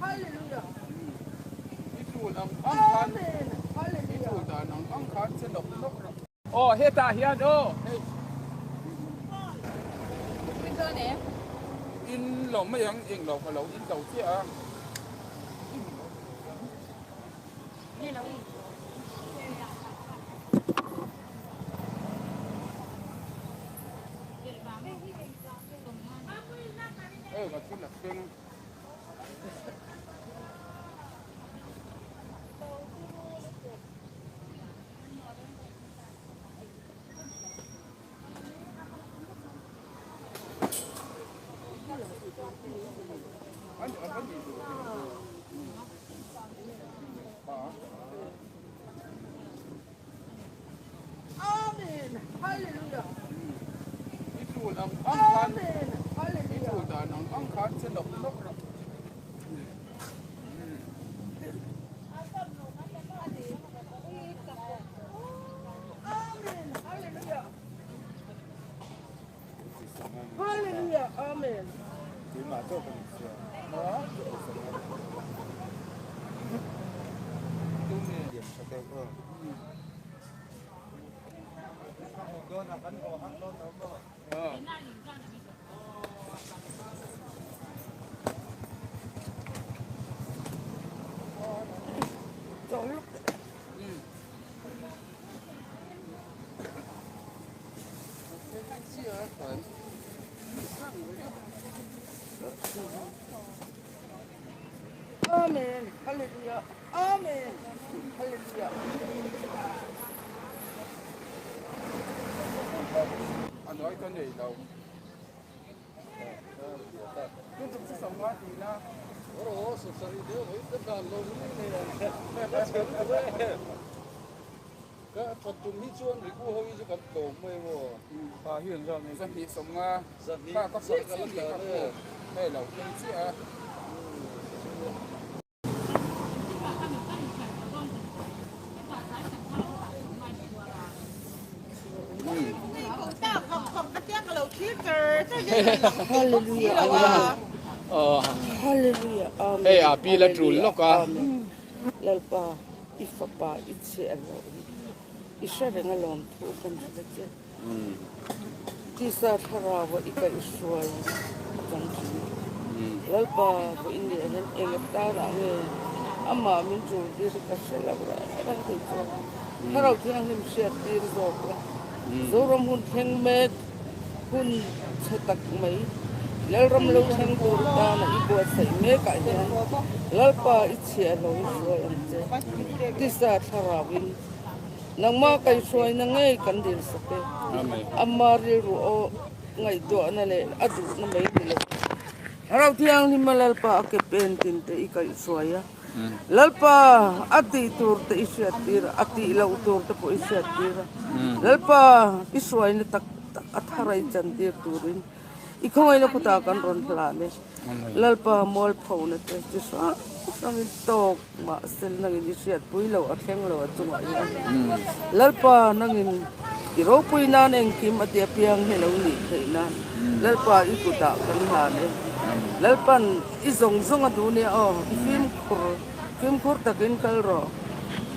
I tul ang ang khan i tul dan ang ang khan che nawk nawk rawh. Aw hetah hian aw hei. In lo mai ang eng lo ka lo in lo chiah a. Amen. Hallelujah. I tul ang ang khan Amen. i Hallelujah. tul dan ang ang khan che nawk nawk rawh. Amen. Hallelujah. Hallelujah. Amen. Amen. Hallelujah. Amen. Hallelujah. A nawi ka nei lo. Tun tum chu sawm nga ti ila. 2 50 kha ka phurh chiah ni ka hmu hei lo thleng chiah a. Hei a pi la tul lawk a. Lalpa i fapa i chhiah loh hi i hre reng alawm thu kan hre che. Tisa thlarau i kaihhruai a kan thin. Lalpa vawiin leh hian eng atanah nge amah min tul tir hi ka hre lo reng reng thei chuan Thlarau Thianghlim hriat tir zawk la. Zoram hun thleng mek hun chhe tak mai Lalram lo thleng tur tana i buatsaih mekah hian Lalpa i chhiahlo i hruai ang che. Tisa thlarauin. Nangmah kaihhruaina ngei kan dil sak e. Ama rilru aw ngaihtuahna leh a duhna mai ni lo. Rau Thianghlima Lalpa a ke pen tin te i kaihhruai a. Lalpa a tih tur te i hriat tir a, a tih loh tur te pawh i hriat tir a. Lalpa i hruaina tak tak a thar a i chan tir turin i khawngaihna kutah kan rawn hlan e. Lalpa mualphona te chi hrang hrangin tawk mahse nangin i hriatpui lo a thleng lo a chungah hian Lalpa nangin i ropui nan engkim a ti apiang hi lo nih theih nan Lalpa i kutah kan hlan e. Lalpan i zawng zawng a duh nia aw i fimkhur fimkhur takin kal rawh.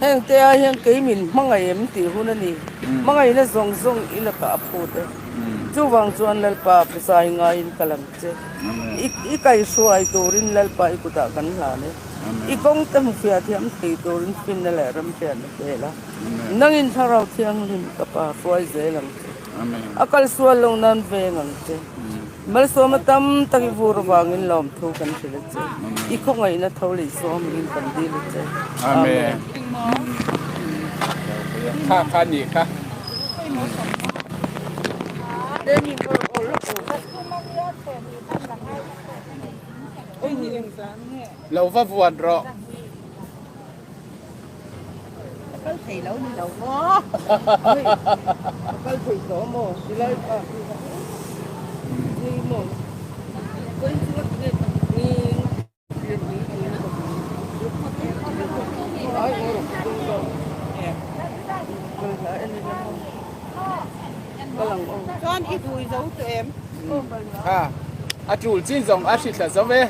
Heng te ah hian kei min hmangaih em tih hun a ni. Hmangaihna zawng zawng i lakah a phut e. Chuvang chuan Lalpa phusa hi ngaiin ka lang che. I kaihhruai turin Lalpa i kutah kan hlan e. I kawng te hmufiah thiam thei turin finna leh remhriatna pel a. Nangin Thlarau Thianghlim ka Pa hruai zel ang che. A kalsual lo nan veng ang che. Malsawma tam tak i vur avangin lawmthu kan hrilh a che. I khawngaihna tho leh i sawmingin kan dil a che. Amen. Kha kha ni kha. Lo va vuan rawh. Kal thei lo ni lo maw? Kal thei tawh maw? Silai pa ni maw? Kawng chu a tinge tak ni Chuan i vui zo tawh em? A tul chin zawng a hri thla zo e.